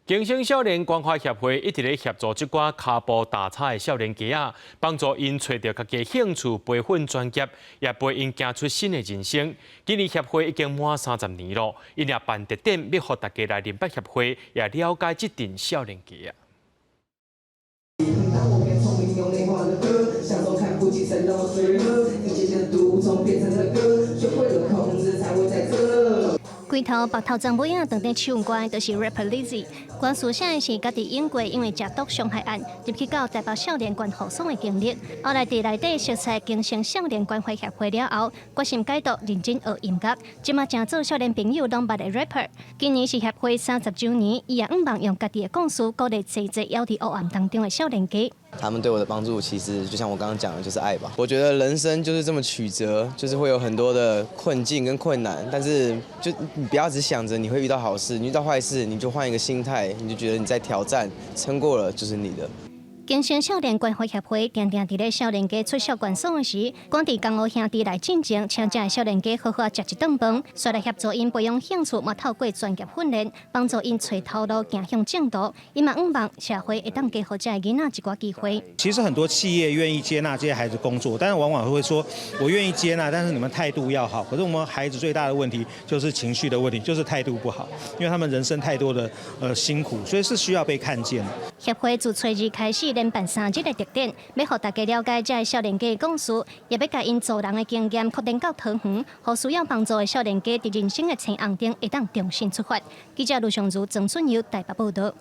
更生少年關懷協會一直咧協助這寡跤步踏差的少年家仔，幫助𪜶揣著家己興趣、培訓專業，也陪𪜶行出新的人生。今年協會已經滿30年囉，𪜶也辦特展，欲予大家來認捌協會，也了解這陣少年家仔。當我變聰明，用內化的歌，享受看不起才讓我隨和，一節節的毒從變成了歌，學會了控制才會在這。規頭白頭鬃尾仔當佇唱歌，就是 rapper Lizzy。關書寫的是家己英國因為食毒傷害案入去到台北少年觀護所的經歷。後來佇內底熟似更生少年關懷協會了後，決心戒毒，認真學音樂。這馬成做少年朋友攏捌的 rapper。今年是協會30週年，伊也向望用家己的故事鼓勵濟濟猶佇黑暗當中的少年家。他們對我的幫助，其實就像我剛剛講的，就是愛吧。我覺得人生就是這麼曲折，就是會有很多的困境跟困難，但是就你不要只想着你會遇到好事，你遇到壞事，你就換一個心態，你就覺得你在挑戰，撐過了就是你的。更生少年關懷協會定定佇咧少年家出少管所的時，趕佇江湖兄弟來進前，請這少年家好好食一頓飯，煞來協助𪜶培養興趣，嘛透過專業訓練，幫助𪜶揣頭路，行向正途。伊嘛向望社會會當給予這个囡仔一寡機會。其實很多企業願意接納這些孩子工作，但是往往會說，我願意接納，但是你們態度要好。可是我們孩子最大的問題就是情緒的問題，就是態度不好，因為他們人生太多的辛苦，所以是需要被看見的。協會自初二開始連辦3日的特展，欲予大家了解這个少年家的故事，也欲共𪜶做人的經驗擴展到桃園，予需要幫助的少年家佇人生的青紅燈會當重新出發。記者盧尚如、曾俊佑台北報道。